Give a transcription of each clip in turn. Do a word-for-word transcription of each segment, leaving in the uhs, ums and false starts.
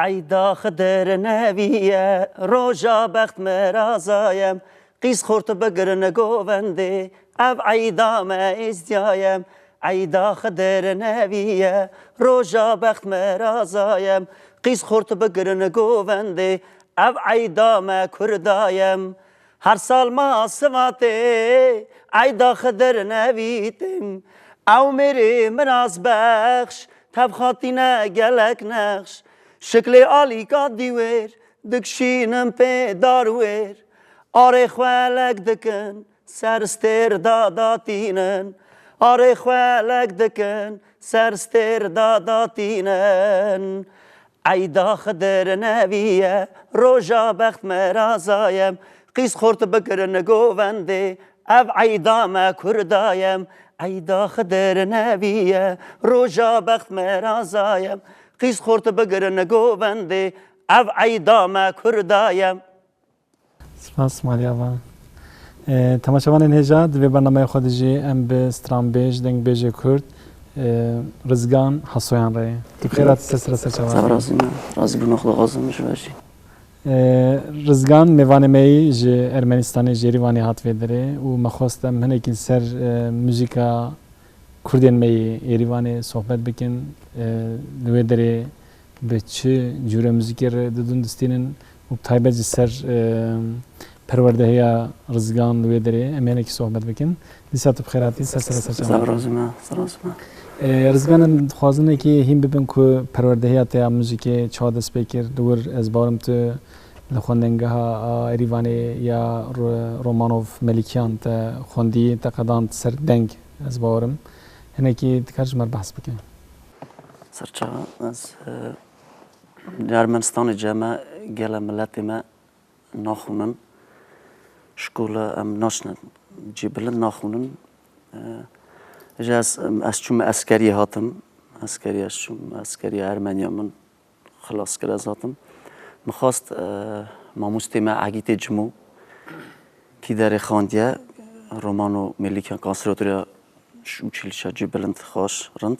Eyda Xidir Nevî ye, roja bext me razayem, qîz xurt bigirin govendê, ev eyda me êzdiyayem. Eyda Xidir Nevî ye, roja bext me razayem, qîz xurt bigirin govendê, ev eyda me kurdayem. Her sal ma Sivatê, eyda Xidir Nevî têm. Ew mêrê miras bexş, tev xatîne gelek nexş. Şiklê alîka dîwêr, dikşînin pê darwêr. Arê xwelek dikin, ser stêr dadatînin. Arê xwelek dikin, ser stêr dadatînin. Eyda Xidir Nevî ye, roja bext me razayem. Qîz xurt bigirin govendê, ev eyda me kurdayem. Eyda Xidir Nevî ye, roja bext me razayem. Qîz xurt bigirin govendê, ev eyda me kurdayem. Spas Maliyava. E, temaşevanên hêja, di vê bernameya xwe de jî em bi stranbêj, dengbêjê Kurd, e, Rizgan Hasoyan re ye. Tu bi xêr hatî ser sera ser çava. Sağ razî me. Razî bûna xwe dixwazim ji we jî. E, Rizgan mêvanê me yî ji Ermenistanê, ji Êrîvanê hat vê derê û me xwest em hinekî li ser, e, muzîka Kurdên me yê Êrîvanê sohbet bikin, e, li wê derê bi çi cûre muzîkê re didin distînin û bi taybet ji ser, e, perwerdehiya Rizgan li wê derê em ê hinekî sohbet bikin. Dîsa tu bi xêr hatî, ser sera ser çava. Sağ ol, razî me, sağ ol, razî me. E, Rizgan, em dixwazin hinekî hîn bibin ku perwerdehiya te ya muzîkê çawa dest pê kir. Li wir ez bawerim tu li xwendingeha a Êrîvanê ya Ro-, Romanov Melikiyan te xwendî, te qedand ser deng. Ez bawerim. Hinekî dikar ji me re behs bike. Serçava, ez, e, li Ermenistanê cem e, gele miletê me naxwînin. Şkola em naçine cî bilind naxwînin. E, ji ez, ez çûm eskeriyê hatim. Eskeriyê ez çûm, eskeriya Ermeniya min xilas kir, ez hatim. Min xwest, e, mamostê me Egîtê Cimo, kî derê xandiye, Romano Melikiyan Konservatoriya ş-, û çilîşa cî bilind xweş rind.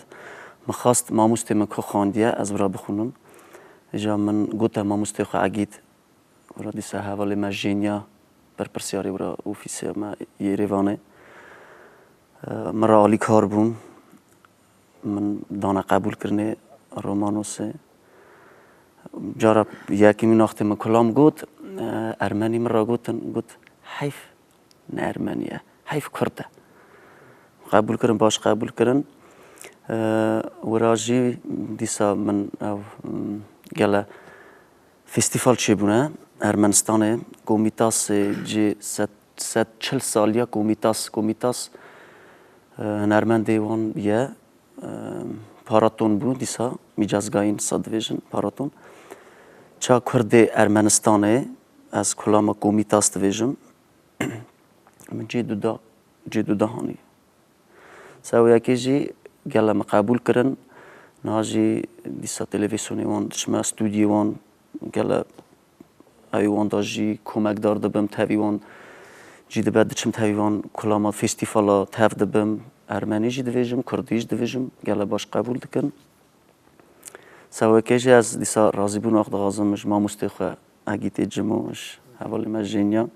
Min xwest mamostê min ku xandiye, ez wira bixwînim. Îja min gote mamostê xwe Egît, wira dîsa hevalê me Jênya, berpirsiyarê wira ofîsê me Yêrêvanê. E, min re alîkar bûn. Min dane qebûlkirinê Romanosê. Cara yekîmîn wextê min kulam got, e, Ermenî min re gotin, got, "Heyf ne Ermenî ye, heyf Kurd e." Qebûl kirin, baş qebûl kirin. E, wira jî dîsa min ew, m, gele festîval çêbûne Ermenistanê. Komitasê cê sed, sed çil saliya Komitas, Komitas, e, hunermendê wan ye. E, paraton bû dîsa, mîcazgayîn sa dibêjin, paraton. Ça Kurdê Ermenistanê, ez kulama Komitas dibêjim, min cê duda, cê duda hanî. Sewiyekê jî gele min qebûl kirin. Niha jî dîsa televîzyonê wan diçime, stûdyê wan gele ew ê wan da jî komekdar dibim, tevî wan jî dibe diçim tevî wan kulama festîvala tev dibim. Ermenî jî divêjim, kurdî jî divêjim, gele baş qebûl dikin. Sewekê jî ez dîsa razîbûna xwe dixwazim ji mamostê xwe Egîtê Cimo, ji hevalê me Jênya.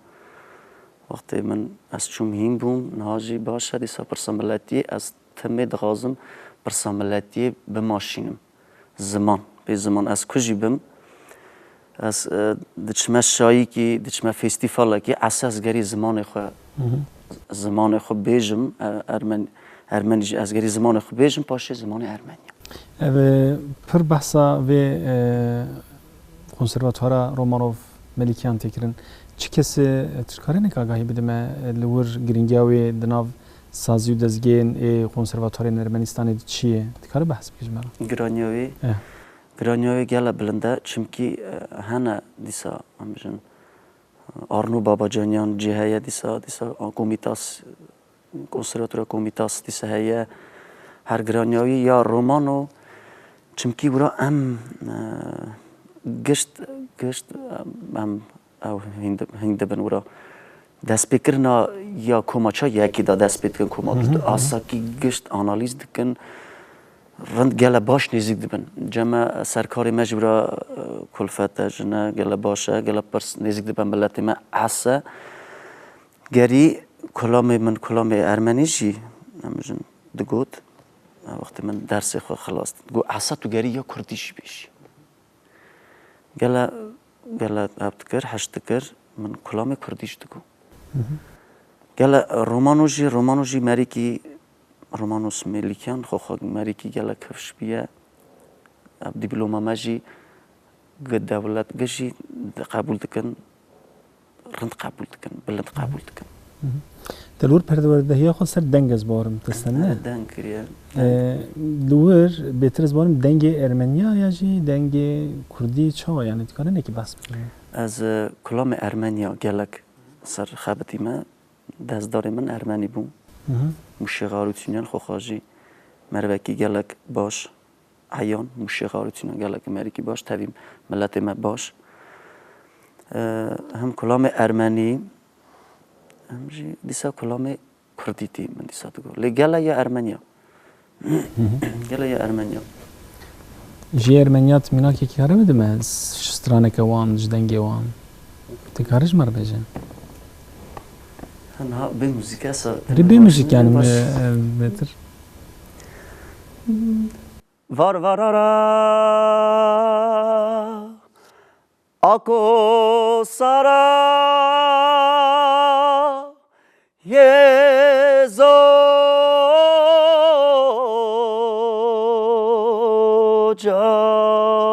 Wextê min ez çûm hîn bûm, niha jî baş e, dîsa pirsa miletiyê ez timê dixwazim pirsa miletiyê bimaşînim. Ziman, bê ziman ez ku jî bim, ez, e, diçime şayîkî, diçime festîvalekî, esas gerî zimanê xwe, Mhm. zimanê xwe bêjim, e, ermen-, ermenî jî ez gerî zimanê xwe bêjim, paşê zimanê ermenî. Ev, e, pir behsa vê, e, konservatuara Romanov Melikiyan tê kirin. Çi kesê, e, tu dikarî nek agahî bide me, e, li wir giringiya wê di nav sazî û dezgehên ê konservatuarên Ermenistanê de çi ye? Dikare behs bike ji me re? Giraniya wê, Eh. giraniya wê gele bilind e, çimkî, e, hene dîsa, em bijin, Arno Babacanyan cî heye dîsa, dîsa Komitas, Konservatoriya Komitas dîsa heye, her giraniya wî ya Romano, çimkî wira em, e, gişt, gişt, em, em ew hîn di-, hîn dibin wira. Destpêkirina ya koma ça yekê de dest pê dikin, koma Hı hı, du hı hı. asakî gişt analîz dikin, rind gele baş nêzîk dibin. Cem e serkarê me jî wira, e, kulfet e, jin e, gele baş e, gele pirs nêzîk dibe miletê me. Ese gerî kulamê min, kulamê ermenî jî, em bijin, digot. Wextê min dersê xwe xilas dît. Got, Esa tu gerî ya kurdî jî bêjî. Gele, gele ev dikir, heş dikir, min kulamê kurdî jî digot. Gele romano jî, romano jî merîkî, romano Smêlîkiyan, xwe xwe merîkî gelek kifş bûye. Ev dîploma me jî gi dewlet gi jî qebûl dikin, rind qebûl dikin, bilind qebûl dikin. Te li wir perwerdehiya xwe ser deng ez barim, te sen ne? Deng kiriye. Ee, li wir bêtir ez barim dengê ermeniya ya jî dengê kurdî çawa, yani dikare nekî behs bikin? Ez, e, kulamê ermeniya gelek ser xebitî me, destdarê min ermenî bû. Mûşê Xarûtîniyan xwexa jî mervekî gelek baş, eyan, Mûşê Xarûtîniyan gelek merîkî baş, tevî miletê me baş. E, hem kulamê ermenî, hem jî dîsa kulamê kurdî tî min dîsa digot. Lê gele ya ermeniya. Gele ya ermeniya. Ji ermeniya tu mînakekî kare bidime, ji straneke wan, ji dengê wan. Tu kare ji me re bêje? Ha, niha bê muzîke sa. Rê bê muzîk yani baş. E, e, betir. Var var ara. Ako sara yê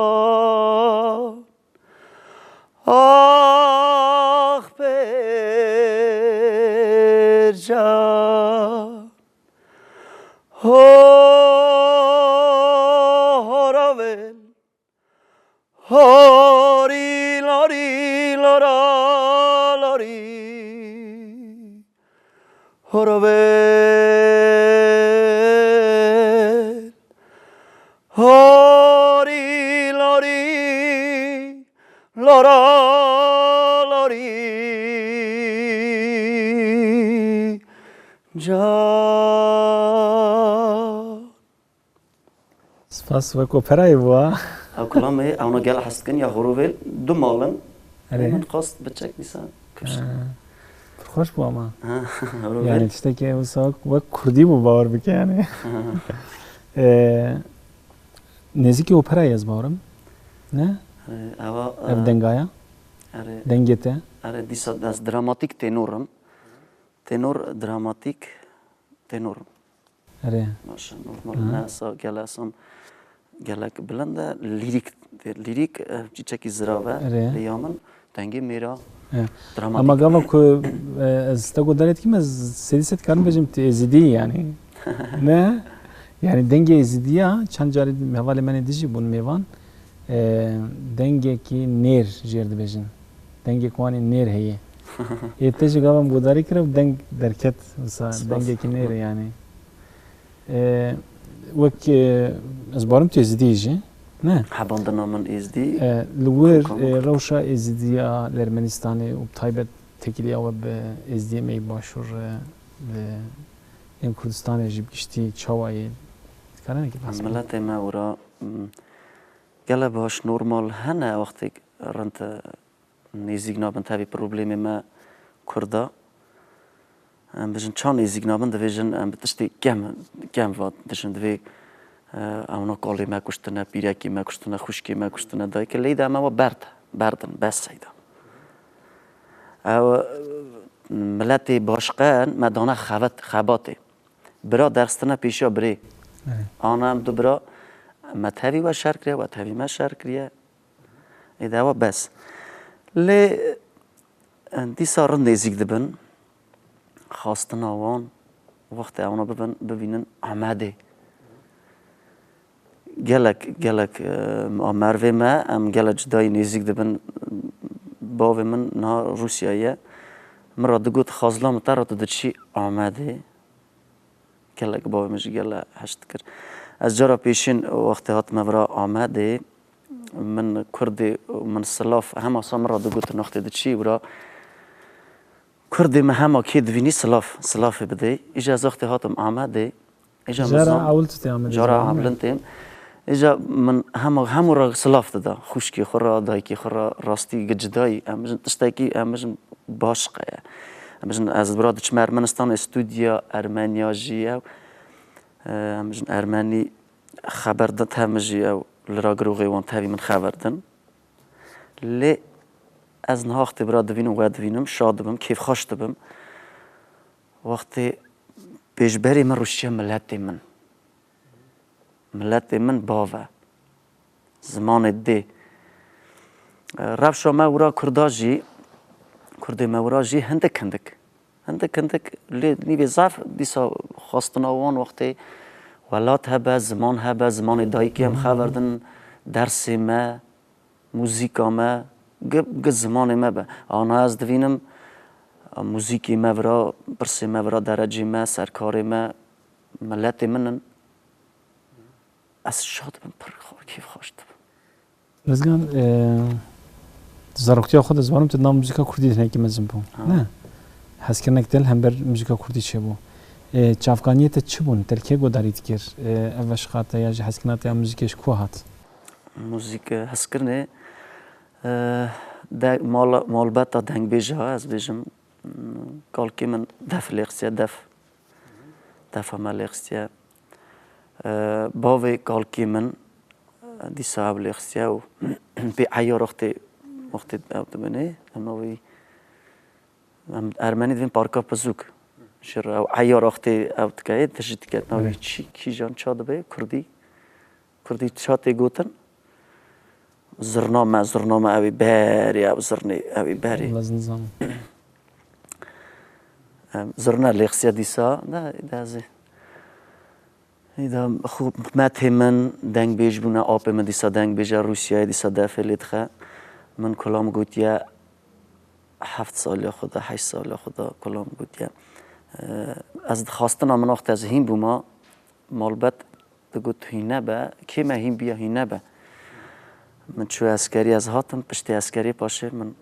zocan. Ax pêrcan. Ho, hora vel. Hori lori lora lori. Hora vel. Hori lori lora lori. Can. Spas, wek operayê bû, ha? Ew kulamê, ewna gel hez dikin ya Horovêl, du mal in. Erê. Min xwest biçek dîsa kişt. Ha. Pir xweş bû ama. Ha, Horovêl. Yani tiştekî wisa wek kurdî bû, bawer bike yani. Ee, nêzîkî operayê ez bawerim. Ne? Erê, ewa, ev e, dengaya? Erê. Dengê te? Erê, dîsa ez dramatîk tênor im. Tênor, dramatîk tênor im. Erê. Baş e, normal. Aha. Ne esa gele esan gelek bilind e, lîrîk, lîrîk, e, çîçekî zirav e, erê, lê ya min dengê mêra. Erê. Dramatîk. Ama gava ku, e, ez te godarê dikim, ez sedî sed karim bêjim tu êzidî yani. Ne? Yani dengê êzidiya, çend carî hevalê me nê dijî bûn mêvan, e, dengekî nêr jêr dibêjin. Dengê ku anî nêr heye. Ê te jî gava em godarî kir, ev deng derket, wisa. Spas. Dengekî nêr e yani. E, wek, e, ez barim tu êzidî jî, ne? Hebandina min êzidî. E, li wir, e, rewşa êzidiya li Ermenistanê û bi taybet têkiliya we bi êzidiyê me yê başûr, e, li, ên Kurdistanê jî bi giştî çawa ye? Dikare nekî behs bike? Miletê me wira, m, gele baş, normal, hene wextêk rind, e, nêzîk nabin, tevî problemê me Kurda. Em bijin çawa nêzîk nabin, divêjin em bi tiştê kem, kem va dijin, divê, e, ewna kalê me kuştine, pîrekê me kuştine, xwişkê me kuştine, dayikê, lê de me we berd, berdin, bes seyda. Ew, e, miletê başqe me dane xebet, xebatê. Bira derxistine pêşiya birê. Evet. Ana em du bira, me tevî we şer kiriye, we tevî me şer kiriye. Ê de ewa bes. Lê, e, dîsa rind nêzîk dibin. Xastina wan, wextê ewna bibin, bibînin Amedê. Gelek, gelek, e, a mervê me, em gelek cudayî nêzîk dibin. Bavê min niha Rûsya ye. Min re digot, Xazla min te re tu diçî Amedê. Gelek bavê min jî gele heş dikir. Ez cara pêşîn wextê hatime vira Amedê, min Kurdê, min silav, hema sa min re digotin wextê diçî wira, Kurdê min hema kê divînî silav, silavê bidê. Îja ez wextê hatim Amedê, îja min zan, cara ewil tu tê Amedê, cara ewil têm. Îja min hema hemû re silav dida. Xwişkê xwe re, dayikê xwe re, rastî gi cidayî. Em bijin tiştekî, em bijin baş qeye. Em bijin ez bira diçim Ermenistanê, stûdya Ermeniya jî ew. Em bijin Ermenî xeber din tev min jî ew li ra giroxê wan tevî min xeber din. Lê ez niha wextê bira divînim, we divînim, şa dibim, kêfxweş dibim. Wextê pêşberê min rûşiye miletê min. Miletê min bav e. Zimanê dê. Rewşa me wira Kurda jî, Kurdê me wira jî hindik hindik. Hindik hindik lê nîvê zaf dîsa xwestina wan wextê welat hebe, ziman hebe, zimanê dayikê em xeverdin, dersê me, muzîka me, gi, gi zimanê me be. Ana ez divînim, muzîkê me vira, pirsê me vira, derecê me, serkarê me, miletê min in. Ez şad dibim, pir xwe kêfxweş dibim. Rizgan, e, zaroktiya xwe de zivarim tu nav muzîka kurdî de hinekî mezin bû. Ha. Ne? Hezkirinek te li hember muzîka kurdî çêbû. E, çavkaniyê te çi bûn? Te li kê godarî dikir? E, ev eşqa te ya jî hezkirina te ya muzîkê ji ku hat? Muzîk, e, hezkirinê, e, de, mal, malbeta dengbêja, ez bêjim, mm, kalkê min def lêxistiye, def. Defa me lêxistiye. E, bavê kalkê min, e, dîsa ew lêxistiye û pê eyar wextê, wextê ew dibinê, em navê, em ermenî divên parka Pizûk. Ji re ew eyar wextê ew dikeyê, dijî diket navê Evet. çî, kîjan ça dibe, kurdî. Kurdî ça tê gotin? Zirna me, zirna me ew ê berê, ew zirnê, ew ê berê. Wala ez nizanim. Em, zirna lêxistiye dîsa, da, da ez ê. Îda xwe metê min dengbêj bûne, apê min dîsa dengbêje Rûsyayê, dîsa defê lê dixe. Min kulam gotiye, heft saliya xwe de, heşt saliya xwe de kulam gotiye. Ez dixwastina min wextê ez hîn bûma, malbet digot hîn nebe, kê me hîn biya hîn nebe. Min çû eskerî, ez hatim, piştî eskerî paşê min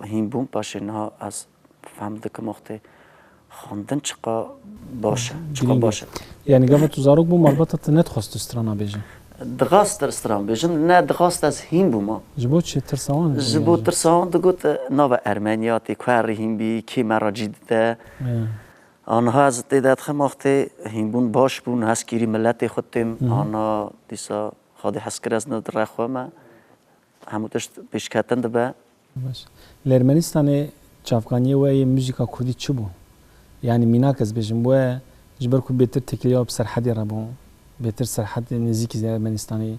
hîn bûm, paşê niha ez fehm dikim wextê xwendin çiqa baş e, çiqa Girîng e. baş e. Yani gava tu zarok bû malbata tu nedixwast tu strana bêjî? Dixwast tu stran bêjim, ne dixwast ez hîn bûma. Ji bo çi tirsa wan? Ji bo Yani tirsa wan digot, nava Ermeniya tê ku herî hîn bî, kê me re cî dide. Ya. Aniha ez tê de dixim wextê hînbûn baş bûn, hezkirî miletê xwe têm. Mhm. Ana dîsa Xwedê hez kir ez ne dire xwe me. Hemû tişt pêşketin dibe. Baş. Li Ermenistanê çavkaniyê we yê muzîka kurdî çi bû? Yani mînak ez bêjim we ji ber ku bêtir têkiliya bi serhedê re bû. Bêtir serhedê nêzîkî zê Ermenistanê.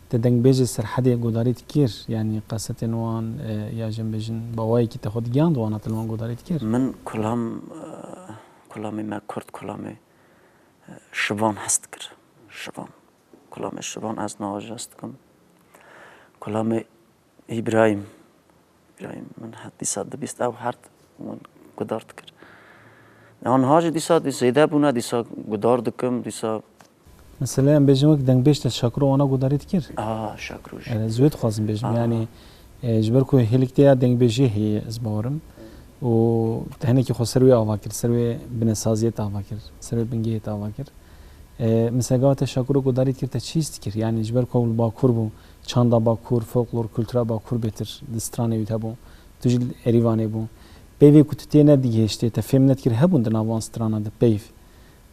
Te dengbêjê serhedê godarî dikir? Yani qesetên wan, e, ya jî em bêjin bawayekî te xwe digihand wana te li wan godarî dikir? Min kulam, e, kulamê me kurd, kulamê, e, şivan hez dikir. Şivan. Kulamê şivan ez niha jî hez dikim. Kulamê Îbrahîm. Îbrahîm min het dîsa dibîst ew her min gudar dikir. Aniha jî dîsa zêde bûne, dîsa gudar dikim, dîsa Mesela em bêjin wek dengbêj te Şakiro wana gudarî dikir? Aha, Şakiro jî. Ez wê dixwazim bêjim. Aha. Yani, e, ji ber ku hêlik te ya dengbêjiyê heye, ez bawerim. Û te hinekî xwe ser wê ava kir, ser wê binesaziyê te ava kir, ser wê bingehê te ava kir. E, mesela gava te Şakiro gudarî dikir, te çi hîs dikir? Yani ji ber ku ew li Bakur bû, çanda Bakur, folklor, kultura Bakur bêtir di stranê wî de hebû. Tu jî li Erîvanê bû. Peyvê ku tu tê nedigihêştê, te fêm nedikir hebûn di nav wan strana de peyv.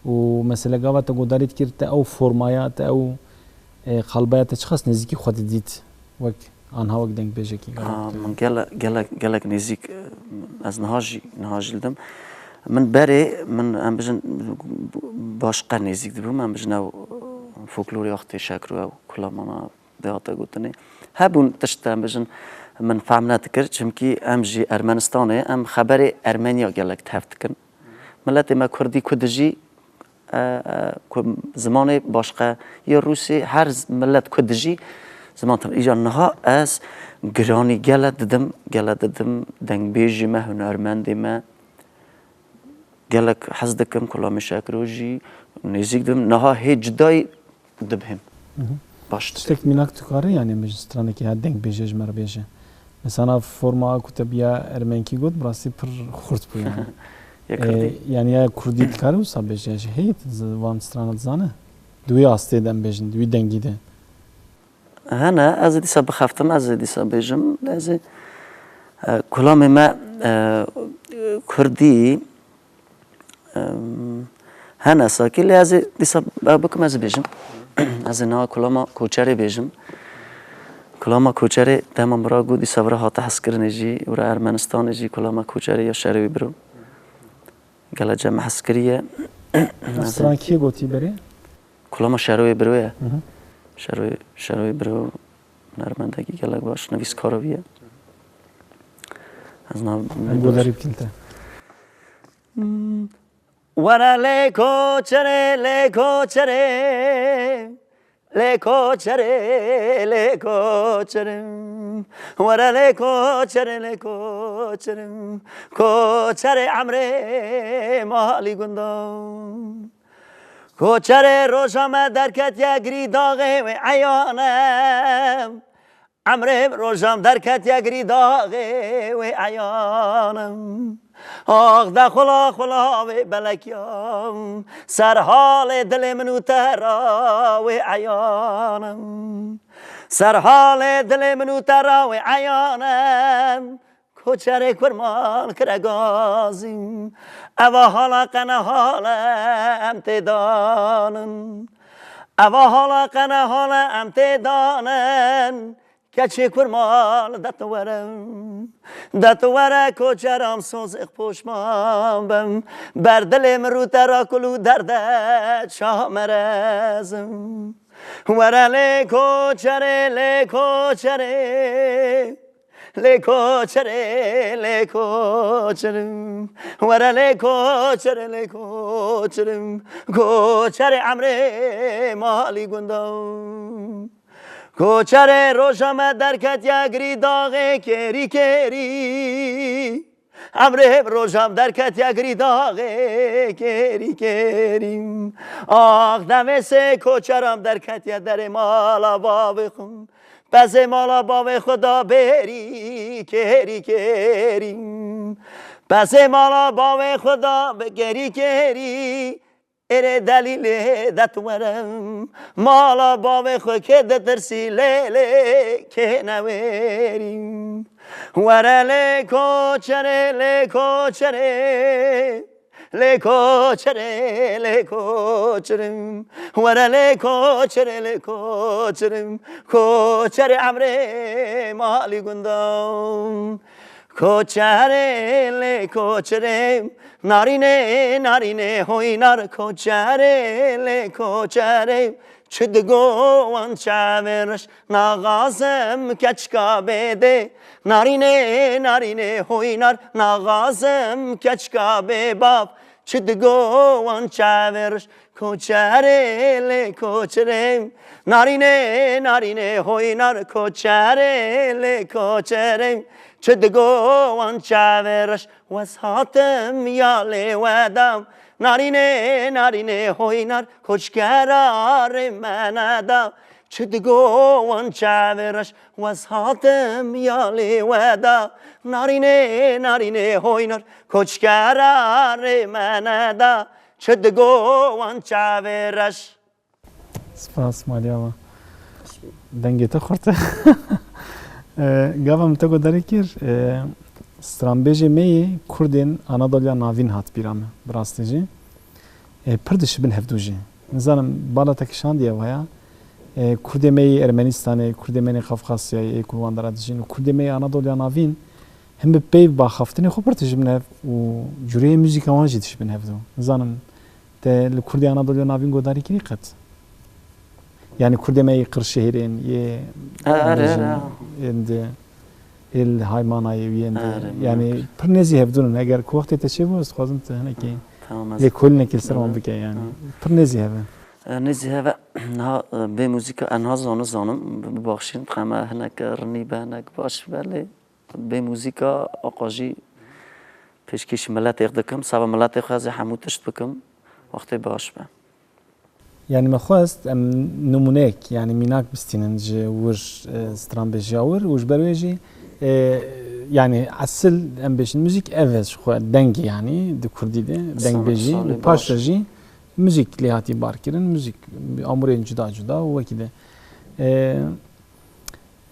Û mesela gava te gudarî dikir, te ew formaya, te ew, e, qalbaya te çiqas nêzîkî xwe didît wek anha wek dengbêjekî gava Aa, te min gele-, gelek, gelek nêzîk, e, ez niha jî, niha jî li dim. Min berê, min em bijin başqa nêzîk dibûm, em bijin ew folklorê wextê Şakiro ew kulamana dê hate gotinê. Hebûn tişt em bijin min fehm nedikir, çimkî em jî Ermenistanê, em xeberê Ermeniya gelek tev dikin. Miletê me kurdî ku dijî, e, e, ku zimanê başqa yê Rûsê, her z-, milet ku dijî ziman tev. Îca niha ez giranî gele didim, gele didim dengbêjê me, hunermendê me. Gelek hez dikim, Kulamê Şakiro jî nêzîk dibim. Niha hê cudayî dibihêm. Mhm. Baş Tiştek mînak tu kare, yani, min ji stranekî ha dengbêje ji me re bêje. Mesela forma ku te biya ermenkî got, bi rastî pir xurt bû, yani. Ya Kurdî. E, yani ya Kurdî dikare wisa bêje, ya jî heye tu van strana dizane? di wî astê de em bêjin, di wî dengî de? Hene, ez ê dîsa bixeftim, ez ê dîsa bêjim. Ez ê, e, kulamê me, e, kurdî, e, hene sakî, lê ez ê dîsa ew bikim, ez ê bêjim. Ez ê niha kulama koçerê bêjim. Kulama koçerê dema min re got, dîsa vira hate hezkirinê jî, vira Ermenistanê jî kulama koçerê ya şerê wî biro. Gelek cem hez kiriye. Stran kê gotî berê? Kulama şeroyê biro ye. Hı hı. Şeroyê, şeroyê biro hunermendekî gelek baş, nivîskara wî ye. Ez nav Em godarî bikin te. Were lê koçerê, lê koçerê, lê koçerê, lê koçerê. Were lê koçerê, lê koçerê. Koçerê emrê malî gundan. Koçerê roja me derketiye girî daxê wê eyan e. Emrê roja me derketiye girî daxê wê eyan e. Ax de xula xula wê belekiya. Ser halê dilê min û te ra wê eyan e. Ser halê dilê min û te ra wê eyan e. Koçerê kurman kire gazî. Eva hala qene hale em tê danin. Eva hala qene hale em tê danin. Keçê kurman de tu were. De tu were koçeram soz ix poşman bim. Ber dilê min rû te ra kul û derde çamerezim. Were lê koçerê, lê koçerê. Lê koçerê, lê koçerim. Were lê koçerê, lê koçerim. Koçerê emrê malî gundan. Koçerê roja me derketiye girî daxê kêrî kêrî. Emrê roja me derketiye girî daxê kêrî kêrî. Ax demê sê koçeram derketiye derê mala bavê xwe. Pezê mala bavê xwe da bêrî kêrî kêrî. Pezê mala bavê xwe da bêrî kêrî. Êrê delîlê de tu were. Mala bavê xwe kê ditirsî lê lê kê newêrî. Were lê koçerê, lê koçerê. Lê koçerê, lê koçerim. Were lê koçerê, lê koçerim. Koçerê emrê malî gundan. Koçerê, lê koçerê. Narînê, narînê hoynar. Koçerê, lê koçerê. Çi digo wan çavê reş, naxazim keçika bêdê. Narînê, narînê hoynar, naxazim keçika bêbav. Çi digo wan çavê reş, koçerê lê koçerê. Narînê, narînê hoynar, koçerê lê koçerê. Çi digo wan çavê reş, wes hatim ya lê we da. Narînê, narînê hoynar, koçkera rê me neda. Çi digo wan çavê reş, wes hatim ya lê we da. Narînê, narînê hoynar, koçkera rê me neda. Çi digo wan çavê reş. Spas Maliyama. Dengê te xurt e. E, gava min te guhdarî kir, e, stranbêjê me yê Kurdên Anadoliya Navîn hat bîra min, bi rastî jî. E, pir dişibin hevdû jî. Nizanim bala te kişandiye waya. E, Kurdê me yê Ermenistanê, Kurdê me yê Qafqasyayê, ê ku li wan dera dijîn û Kurdê me yê Anadoliya Navîn, him bi peyv bi axaftinê xwe pir dijibin hev û cureyê muzîka wan jî dijibin hevdû. Nizanim te li Kurdê Anadoliya Navîn guhdarî kirî qet? Yanî Kurdê me yê Qirşehîrên, yê Erê, bêjin, erê. Ên di, ê li Haymanayê û yên di. Erê, Yanî mimkun. Pir nêzî hevdûn in. Eger ku wextê te çêbû, ez dixwazim tu hinekî Tamam, ez- lêkolînekî li ser wan Hı. bike yanî. Hı. Pir nêzî hev in. E, nêzî heve, niha, e, bê muzîka, e, niha zanu zanim, bi-, bibaxşîn, dixeme hinek rinî be, hinek baş be, lê bê muzîka, aqa jî pêşkêşî miletê xwe dikim, seba miletê xwe ez ê hemû tişt bikim, wextê baş be. Yanî me xwest em nimûneyek, yanî mînak bistînin ji wir, e, stranbêjiya wir û ji ber wê jî, e, yanî esil em bêjin muzîk ev e ji xwe dengê yanî di kurdî de dengbêjî Salê û paş baş. re jî Muzîk lê hatî bar kirin, muzîk, amûrên cuda cuda û wekî de. E,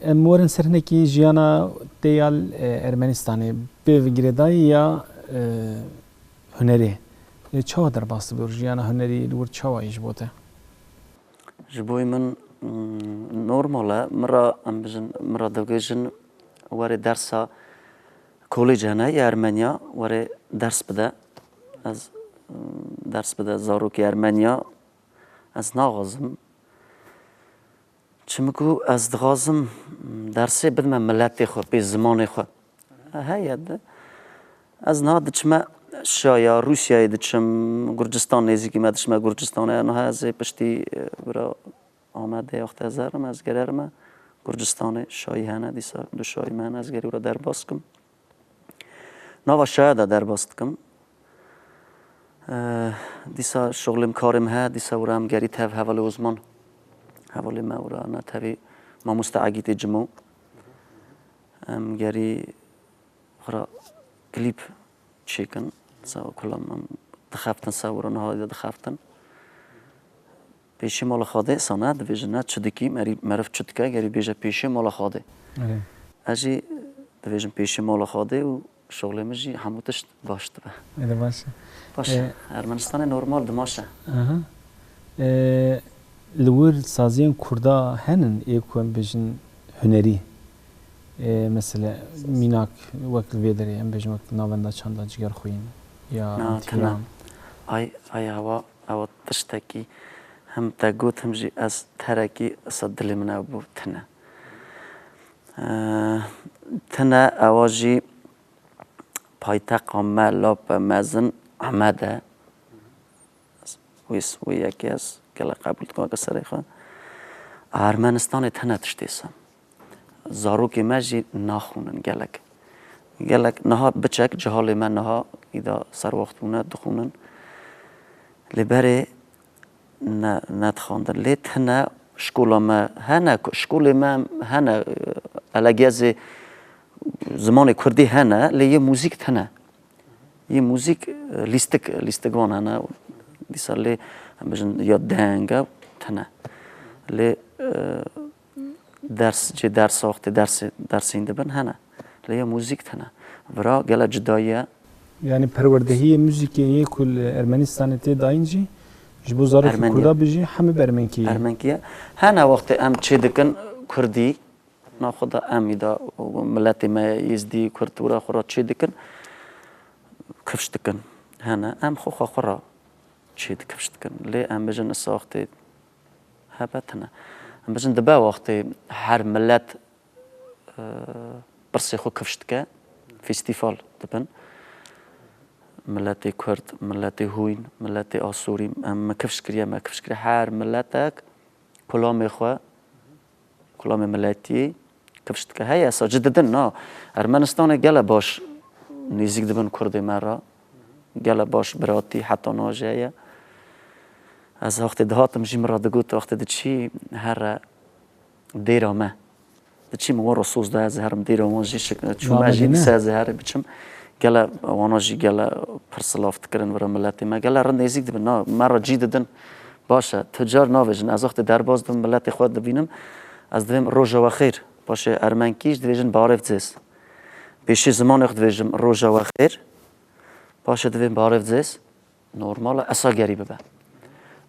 em werin ser hinekî jiyana te ya li, e, Ermenistanê bi girêdayî ya, e, hunerê. E, çawa derbas dibir? Jiyana hunerî li wir çawa ye ji bo te? Ji bo min, mm, normal e. Min re, em bijin, min re dibêjin, were dersa kolêc hene ya Ermeniya, were ders bide. Ez, mm, ders bide zarokê Ermeniya. Ez naxwazim. Çimku ez dixwazim, mm, dersê bidime miletê xwe, pê zimanê xwe. Heye de. Ez niha diçime şaya Rûsyayê diçim, Gurcistan nêzîkî me, diçime Gurcistanê. Niha ez ê piştî, e, bira Amedê wextê ez herim, ez gererime Gurcistanê, şayî hene, dîsa du şayî me hene, ez gerî wira derbas kim. Nava şaya de derbas dikim. E, dîsa şoxlê min karê min he, dîsa wira em gerî tev hevalê Ozman. Hevalê me wira ne tevî mamoste Egîtê Cimo. Em gerî xira klîp çêkin. Sa kula em dixeftin, sa wira niha de dixeftin. Pêşê mala Xwedê, sa ne, dibêjin ne çi dikî, merî-, meriv çi dike, gerî bêje pêşê mala Xwedê. Erê. Ez jî dibêjim pêşê mala Xwedê û şoxlê min jî hemû tişt baş dibe. Erê, baş e. Baş e. E, Ermenistanê normal dimaş e. Aha. E, li wir saziyên Kurda henin ê ku em bêjin hunerî? E, mesela mînak wek li vê derê, em bêjin wek Navenda Çanda Cigerxwîn ya Na, Tîran. Ay, ay, hewa, hewa tiştekî hem te got, hem jî ez terekî sa dilê min ew bû tine. E, tine ewa jî payteqa me, lape mezin Amed e. Wê, wê yekê ez gelek qebûl dikim weke serê xwe. Ermenistanê tine tiştê se. Zarokê me jî naxwînin gelek. Gelek niha biçek cihalê me niha îda serwext bûne dixwînin. Lê berê ne, nedixwendin. Lê tine şkola me hene, şkolê me hene, elegezê zimanê kurdî hene, lê yê muzîk tine. Yê muzîk, e, lîstik, lîstikvan hene. Dîsa lê, em bijin ya deng e, tine. Lê, e, ders, cê dersa wextê dersê, dersên dibin hene. Lê ya muzîk tine. Vira gele cudayî ye. Yani perwerdehiyê muzîkê yê ku li Ermenistanê tê dayîn jî, ji bo zarokê Ermenî ye. Kurda bijî, hemî bi ermenkî ye. Ermenkî ye. Hene wextê em çê dikin kurdî, Naxwe de em îda miletê me Êzdî, Kurd wira xwe re çê dikin, kifş dikin. Hene, em xwe xwe xwe re çê di kifş dikin. Lê em bijin isa wextê hebe tine. Em bijin dibe wextê her milet, e, pirsê xwe kifş dike, festîval dibin. Miletê Kurd, miletê Hûyn, miletê Asûrî, em me kifş kiriye, me kifş kiriye. Her miletek kulamê xwe, kulamê miletî kifş dike. Heye, sa ci didin, na. Ermenistanê gele baş nêzîk dibin Kurdê me re. Gele baş biratî heta niha jî heye. Ez wextê dihatim jî min re digot, wextê diçî here dêra me. Diçî min wan re soz da, ez herim dêra wan jî şi-, çûme jî dîsa ez ê herê biçim. Gele wana jî gele pir silav dikirin vira miletê me. Gele rind nêzîk dibin. Na, me re cî didin. Baş e, tu car navêjin. Ez wextê derbas dibim, miletê xwe dibînim. Ez divêm roja we xêr. Paşê ermenkî jî divêjin barêv dzês. Pêşî zimanê xwe divêjim roja we xêr. Paşê divêm barêv dzês. Normal e, esa gerî bibe.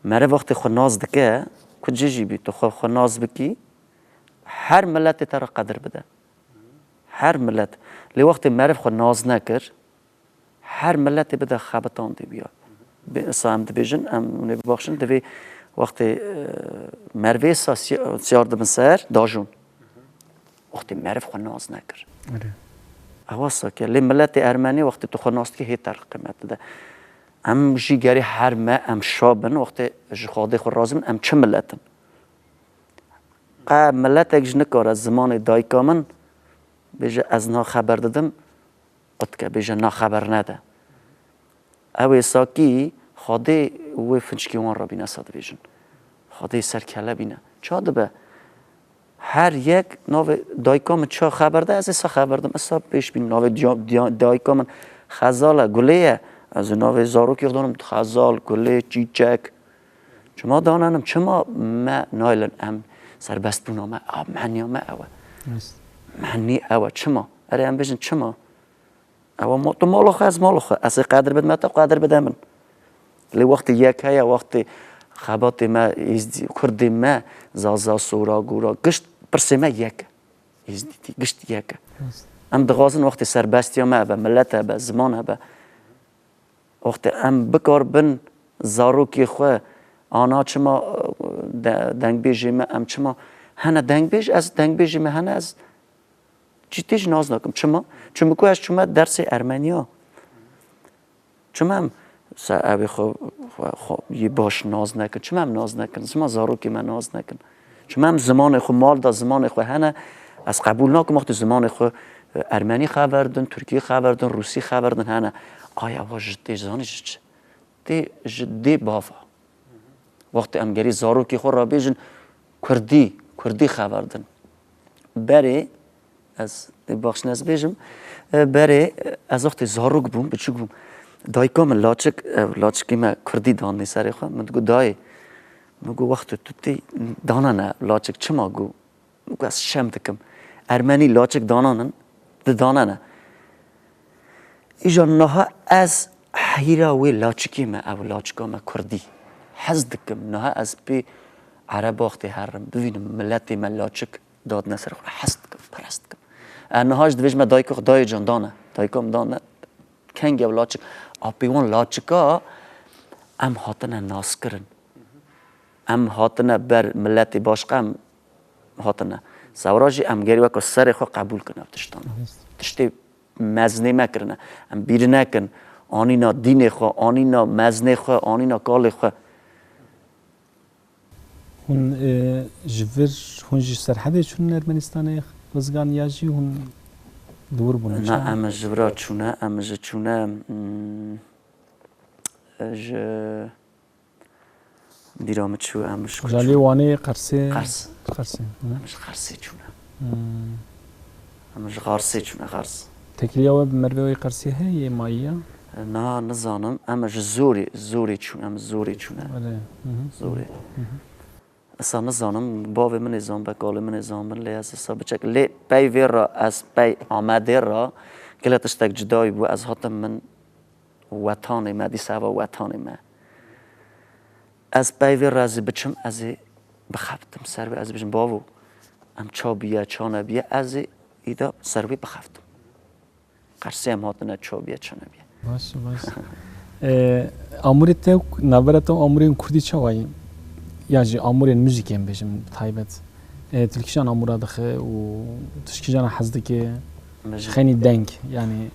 Meriv wextê xwe nas dike, ku cî jî bî, tu xwe, xwe nas bikî, her miletê te re qedir bide. Her milet. Lê wextê meriv xwe nas nekir, her miletê bide xebitandê bîya. Bi-, sa em dibêjin, em hûn ê bibaxşin, divê wextê, e, merivê sa si-, siyar dibin ser, dajon. Wextê meriv xwe nas nekir. Erê. Ewa sake. Lê miletê ermenî wextê tu xwe nas dikî hê te re qîmet dide. Em jî gerî her me em şa bin, wextê ji Xwedê xwe razî bin, em çi milet in? Qe miletek jî nikare zimanê dayika min bêje ez niha xeber didim, qutke, bêje na xeber nede. Ew ê sakî Xwedê wê finçkî wan re bîne, sa dibêjin. Xwedê ser kele bîne. Ça dibe? Her yek navê dayika min ça xeber de, ez ê sa xeber dim. Ez sa pêş bînim navê diya-, diya-, dayika min Xezal e, Gulê ye. Ez ê navê zarokê xwe danim Xezal, Gulê, Çîçek. Çima danenim? Çima me naylin em serbestbûna me? A, meniya me ew e. Rast. Menî ew e. Çima? Erê em bêjin çima? Ew e ma-, tu mala xwe, ez mala xwe. Ez ê qedir bidim te, qedir bide min. Lê wextê yek heye, wextê xebatê me, êzdî, kurdê me, zaza, sora, gora, gişt pirsê me yek e. Êzdîtî, gişt yek e. Rast. Em dixwazin wextê serbestiya me hebe, milet hebe, ziman hebe. Wextê em bikaribin zarokê xwe, ana çima, e, de-, dengbêjê me, em çima, hene dengbêj, ez dengbêjê me hene ez cidî jî nas nakim. Çima? Çimku ez çûme dersê ermeniya. Çima em se-, evê xwe, xwe, xwe yê baş nas nekin? Çima em nas nekin? Çima zarokê me nas nekin? Çima em zimanê xwe, mal da zimanê xwe hene? Ez qebûl nakim wextê zimanê xwe, e, ermenî xever din, tirkî xever din, rûsî xever din hene. Aya wa ji tê zanî ji çi? Tê ji dê bava. Wextê em gerî zarokê xwe re bêjin kurdî, kurdî xever din. Berê, ez, ê baxşin ez bêjim, e, berê, e, ez wextê zarok bûm, biçûk bûm. Dayika min laçik, ev laçikî me kurdî danî serê xwe. Min digot, dayê, min got, wextê tu tê danene laçik, çima got? Min got, ez şem dikim. Ermenî laçik dananin, didanene. Îja niha ez heyra wê laçikê me, ew laçika me kurdî. Hez dikim, niha ez pê ereba wextê herim, bivînim miletê me laçik dadine ser xwe. Hez dikim, perest dikim. E, niha jî divêjime dayika xwe, dayê can dane. Dayika min dane. Kengî ew laçik. Apê wan laçika em hatine naskirin. Em hatine ber miletê başqa em hatine. Sewra jî em gerî weke serê xwe qebûl kin ev tiştan. Rast. Tiştê mezinê me kirine. Em bîr nekin. Anîna dînê xwe, anîna mezinê xwe, anîna kalê xwe. Hûn, e, ji vir, hûn ji Serhedê çûn Ermenistanê, Rizgan, ya jî hûn li wir bûn? Na, em ji vira çûne, em ji çûne, hmm, ji Bîra min çû, em ji ku Jalê çûn? Wanê, Qersê? Qers. Qersê, hı. Em ji Qersê çûne. Hmm. Em ji Xarsê çûne, Xars. Têkiliya we bi merivê wê Qersê heye, yê mayî ya? Na, nizanim. Em ji Zorê, Zorê çûn, em Zorê çûne. Erê, hı hı. Zorê. Hı hı. Esa nizanim, bavê min ê zan be, kalê min ê zan bin, lê ez esa biçek. Lê pey vê re, ez pey Amedê re, gelek tiştek cudayî bû, ez hatim min wetanê me, dîsa eva wetanê me. Ez peyvê re ez ê biçim, ez ê bixebtim ser wê, ez ê bijim, bavo, em ça bûye, ça nebûye, ez ê îda ser wê bixebtim. Qersê em hatine ça bûye, ça nebûye. Baş, baş. Ee, amûrê te, navbera te û amûrên kurdî çawa ye? Ya jî amûrên muzîkê em bêjin bi taybet. E, tu li kîjan amûra dixe û tu ji kîjan hez dike? Em bêjin Xeynî deng, yanî.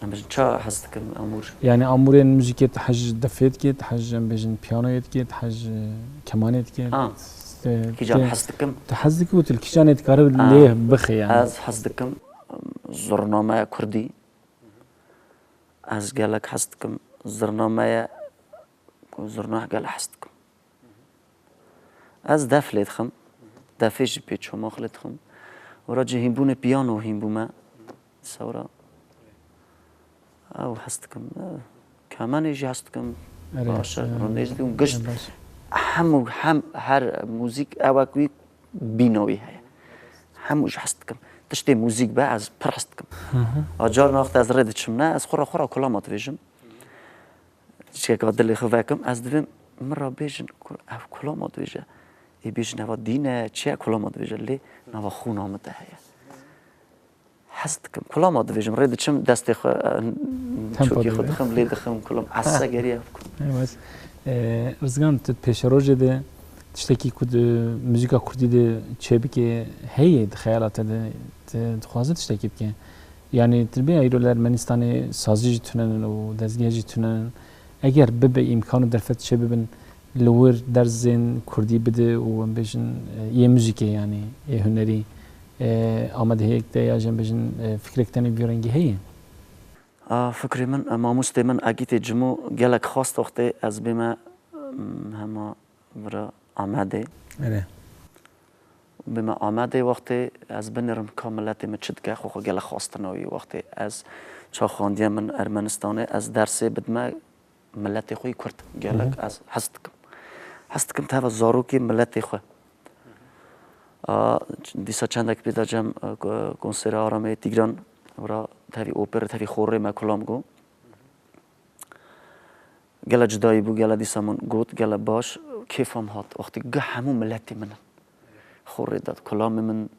Em bêjin ça hez dikim amûr? Yanî amûrên muzîkê tu hez ji defê dike, tu hez ji, em bêjin, piyanoyê dike, tu hez ji kemanê dike. Ha. E, kîjan te-, hez dikim? Tu hez dike û tu li kîjanê dikare Ha. lê bixe yanî. Ez hez dikim, em, zurnameya kurdî. Ez gelek hez dikim. Zurnameya, zurna gelek hez dikim. Ez def lê dixim. Defê jî pê çomax lê dixim. Ora cihînbûnê piyano hîn bûme. Sewra. Ew hez dikim. Kemenê jî hez dikim. Erê, Baş e, erê. rûnê jî dikim. Gişt. Erê, baş. Hemû, hem, her muzîk ewek wî bîna wî heye. Hemû jî hez dikim. Tiştê muzîk be, ez pir hez dikim. Hı hı. A carna wexta ez rê diçim ne, ez xwe re, xwe re kulama dibêjim. Çiyeka dilê xwe vekim, ez divêm min re bêjin, ku-, ev kulama dibêje. Ê bêjin eva dîn e, çi ye kulama dibêje, lê nava xûna min de heye. Hez dikim, kulama dibêjim, rê diçim, destê xwe, e, Tempo çokê xwe dibê. dixim, lê dixim, kulam, ese geriye bikim. Evet. E, Rizgan, tu pêşerojê de tiştekî ku di muzîka kurdî de çêbike heye di xeyala te de, tu dixwaze tiştekî bike? Yanî, tu dibê îro li Ermenistanê sazî jî tune ne û dezgeh jî tune ne. Eger bibe îmkan û derfet çêbibin, li wir dersên kurdî bide û, em bêjin, e, yê muzîkê, yanî yê hunerî, e, amadehiyek te ya jî, em bêjin, e, fikrek te nê bi vî rengî heye? A, fikrê min, e, mamostê min Egîtê Cimo gelek xwest wextê ez bême, em, hema vira Amedê. Erê. Bime Amedê wextê ez binêrim ka miletê min çi dike, xwe xwe gelek xwestina wî. Wextê ez çaxandiye min Ermenistanê, ez dersê bidime miletê xwe yî Kurd. Gelek ez hez dikim. Hez dikim teva zarokê miletê xwe. A, dîsa çendek pê de cem, e, ko-, konsera Arameyê Tîgran, wira tevî operê, tevî xorê me kulam got. Gele cudayî bû, gele dîsa min got, gele baş, kêfa min hat. Wextî gi hemû miletê min in. Xorê de kulamê min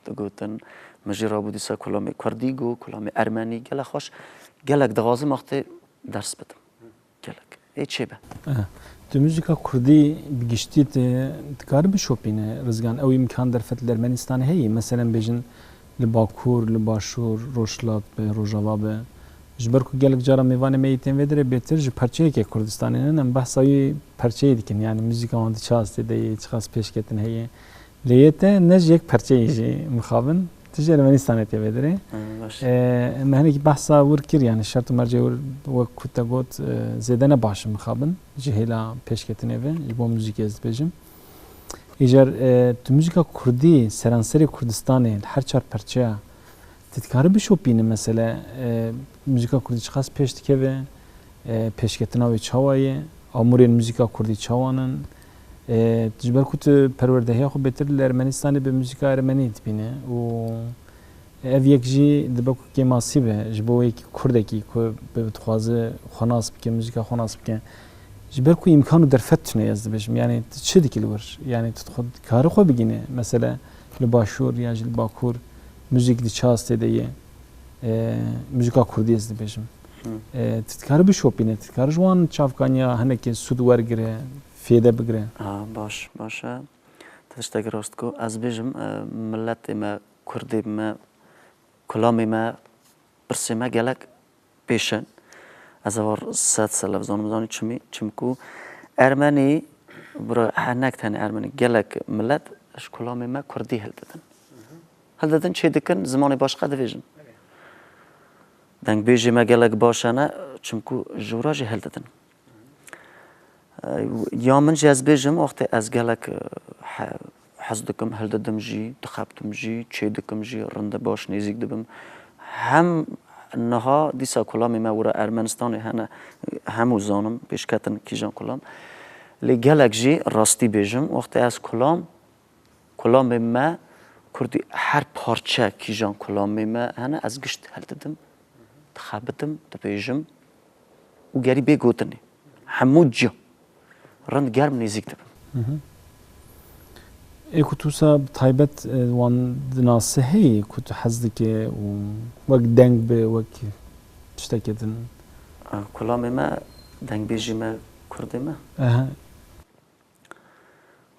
digotin, min jî rabû dîsa kulamê kurdî got, kulamê ermenî, gele xweş. Gelek dixwazim wextê ders bidim. Gelek. Ê çê be. Aha. Tu muzîka kurdî bi giştî te dikare bişopîne, Rizgan? Ew îmkan derfet li Ermenistanê heye? Meselen bêjin li Bakur, li Başûr, Rojhilat be, Rojava be. Ji ber ku gelek cara mêvanê me yê tên vê derê bêtir ji perçeyeke Kurdistanê ne, em behsa wî perçeyê dikin. Yani muzîka wan di çi astê de ye, çiqas pêşketin heye. Lê yê te ne ji yek perçeyê jî mixabin, tu ji Ermenistanê tê vê derê. Hı, baş. Ee, me hinekî behsa wir kir, yani şert û mercê wir wek ku te got, e, zêde ne baş in mixabin ji hêla pêşketinê ve, ji bo muzîkê ez dibêjim. Îcar, e, tu muzîka kurdî seranserê Kurdistanê li her çar perçeya, tu dikarî bişopînî mesele, e, muzîka kurdî çiqas pêş dikeve, e, pêşketina wê çawa ye, amûrên muzîka kurdî çawan in? E, ji ber ku tu perwerdehiya xwe bêtir li Ermenistanê bi muzîka ermenî dibîne û ev yek jî dibe ku kêmasî be ji bo yekî kurdekî ku bi-, dixwaze xwe nas bike, muzîka xwe nas bike. Ji ber ku îmkan û derfet tune, ez dibêjim. Yani tu çi dikî li wir? Yani tu dixwe, dikarî xwe bigîne. Mesele li Başûr yan jî li Bakur muzîk di çi astê de ye? E, muzîka kurdî ez dibêjim. Hı. E, tu dikarî bişopîne, tu dikarî ji wan çavkaniya hinekê sûd wergire, fêde bigire. Ha, baş, baş e. Tu tiştekî rast got. Ez bêjim, e, miletê me, kurdê me, kulamê me, pirsê me gelek pêş in. Ez eva sed sele zanim, zanî çimî, çimku ermenî, bira, he, nek tenê ermenî, gelek milet ji kulamê me kurdî hildidin. Hildidin, çê dikin, zimanê başqa dibêjin. Dengbêjê me gelek baş hene, çimku ji wira jî hildidin. Ya min jî ez bêjim, wextê ez gelek, e, he-, hez dikim, hildidim jî, dixebtim jî, çê dikim jî, rinde baş nêzîk dibim. Hem niha dîsa kulamê me wira Ermenistanê hene, hemû zanim, pêşketin kîjan kulam. Lê gelek jî rastî bêjim, wextê ez kulam, kulamê me kurdî her parçe kîjan kulamê me hene, ez gişt hildidim, dixebitim, dibêjim û gerî bê gotinê. Hemû cih rind germ nêzîk dibim. Hı hı. Ê ku tu wisa bi taybet, e, wan dinase heye ku tu hez dike û wek deng be, wek tiştekê din? A, kulamê me, dengbêjî me, kurdê me. Aha.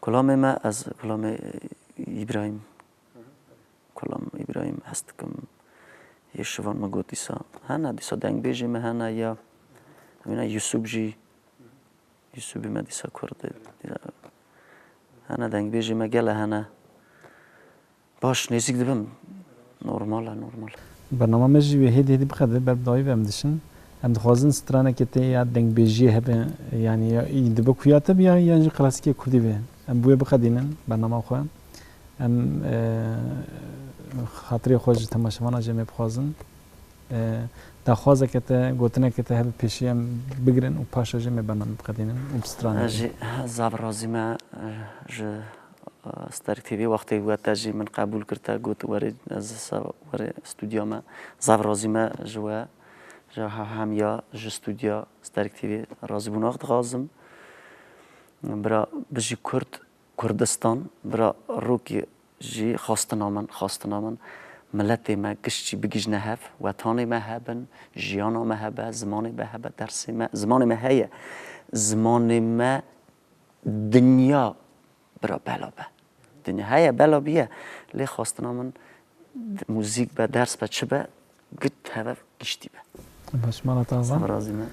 Kulamê me, ez kulamê Îbrahîm, kulam Îbrahîm hez dikim. Yê şivan me got dîsa. Hene dîsa dengbêjê me hene ya. Mîna Yusûb jî. Yusûbê me dîsa kurd e. Hene dengbêjê me gele hene. Baş, nêzîk dibim. Normal e, normal. Bernama me jî wê hêdî hêdî biqede, ber bi dawî ve em dişin. Em dixwazin stranekê te ya dengbêjiyê hebe, yanî ya, dibe ku ya te be ya, yan jî klasîkê kurdî be. Em bi wê biqedînin bernama xwe. Em, e, xatirê xwe ji temaşevana jê me bixwazin. E, daxwazeke te, gotineke te hebe pêşî em bigirin û paşa jê me bername biqedînin û bi stranekê. Ez jî, ha, zaf razî me, e, ji, e, Starîk T V wextê we te jî min qebûl kir, te got werê, ez sa-, werê stûdya me. Zaf razî me ji we, ji ha-, hemiya ji stûdya Starîk T V razîbûna xwe dixwazim. Bira bijî Kurd, Kurdistan, bira rokî jî xwestina min, xwestina min, miletê me gişt jî bigihîjne hev, wetanê me hebin, jiyana me hebe, zimanê me hebe, dersê me, zimanê me heye, zimanê me dinya bira bela be. Dinya heye, bela biye, lê xwestina min d-, muzîk be, ders be, çi be, Git heve giştî be. Baş, mala te ava. Sağ razî me.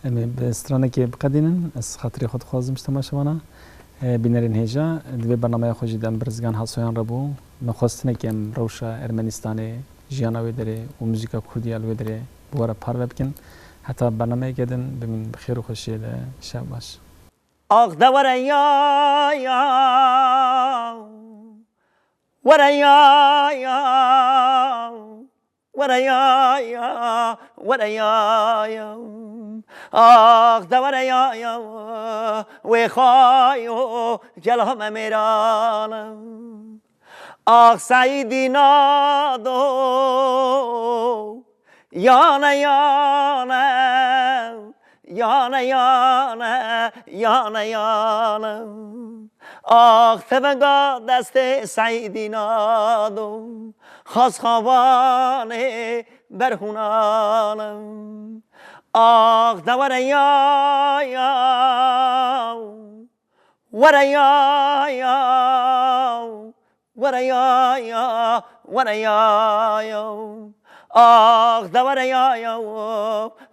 Em ê bi stranekê biqedînin. Ez xatirê xwe dixwazim ji temaşevana. E, bînerên hêja, di vê bernameya xwe jî de em bi Rizgan Hasoyan re bû. Me xwestinekê em rewşa Ermenistanê, jiyana wê derê û muzîka kurdî ya li wê derê bi we re parve bikin. Heta bernameyeke din bimînin bi xêr û xweşiyê de. Şev baş. Ax de were ya, ya. Were ya ya, were ya ya, were ya ya. Ax de were ya ya, wê xwayo kelamê mêran. Ax Seîdî Nado, yane yane, yane yane, yane yane. Ax tevenga destê Seîdî Nado, xas xavanê berhûnan. Ax de were ya ya, were ya ya, were ya ya, were ya ya. Ax de were ya ya,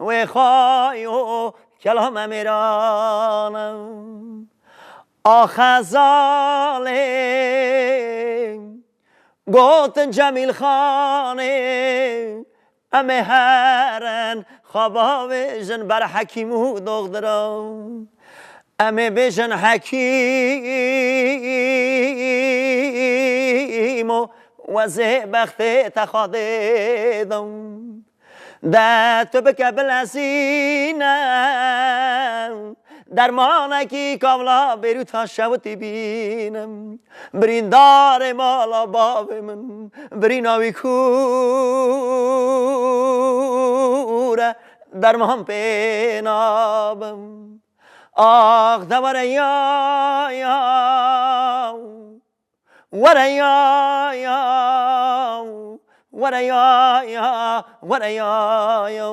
wê xwayo kelamê mêran. Ax Xezalê gotin Cemîl Xanê, em ê herin xwe bavêjin ber hekîm û doxtira. Em ê bêjin hekîmo, wezê bextê te xwe dê de. De tu bike bilezîne, dermanekî kavla bêrûta şewitî bînim. Birîndarê mala bavê min, birîna wî kûr e, derman pê nabim. Ax de were ya ya, were ya ya, were ya ya, were ya ya.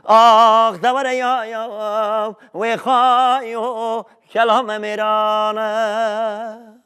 Ax de were ya ya, wê xwayo kelamê mêran e.